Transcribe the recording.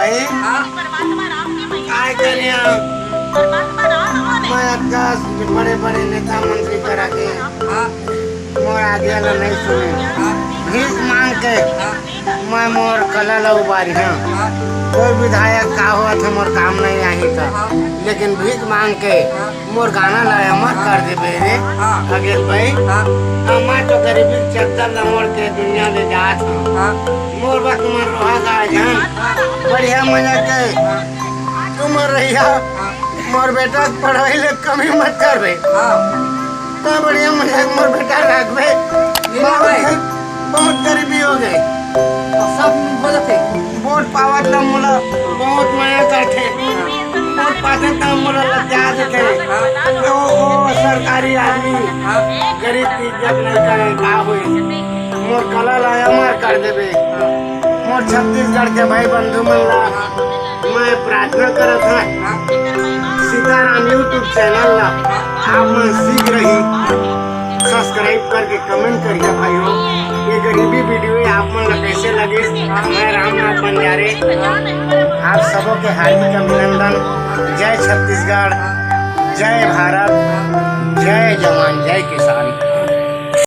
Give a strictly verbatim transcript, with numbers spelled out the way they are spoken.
भाई, हाँ। काय करें हम? मैं अतका बड़े बड़े नेता मंत्री करा के हाँ। मोर आज्ञा ला नहीं सुने। हाँ। भीख मांग के हाँ। मैं मोर कला ला उबारी हूँ। हाँ। कोई विधायक का होत है, मोर काम नहीं आही तो। हाँ। लेकिन भीख मांग के हाँ। मोर गाना ला अमर कर देबे रे। हाँ। अगेल भाई, हाँ। मैं तो गरीबी के चद्दर ला ओढ़ के दुनिया ले जात हूँ। हाँ। मोर बा तुमन रोहा गा जान। बढ़िया मजा के। तुम रहिया। मोर बेटा के पढ़ाई ले कमी मत करबे। हाँ। तो बढ़िया मजा के मोर बेटा रखबे। ये बहुत, भाई। बहुत गरीबी हो गई। और सब हो जाते। वोट पावत ला मोला बहुत मया करथे। वोट पाथे त मोला लज्जा देथे। हाँ। तो वो सरकारी आदमी हाँ। गरीब की इज्जत नहीं करे, का होई? मोर कला ला अमर कर देबे। मोर छत्तीसगढ़ के भाई बंधु मन ला मैं प्रार्थना करत हूँ, सीताराम YouTube चैनल ला आप मन शीघ्र ही सब्सक्राइब करके कमेंट करिए भाइयों। ये गरीबी वीडियो आप मन ला कैसे लगे? मैं रामनाथ बंजारे आप सबों के हार्दिक अभिनंदन। जय छत्तीसगढ़, जय भारत, जय जवान, जय किसान।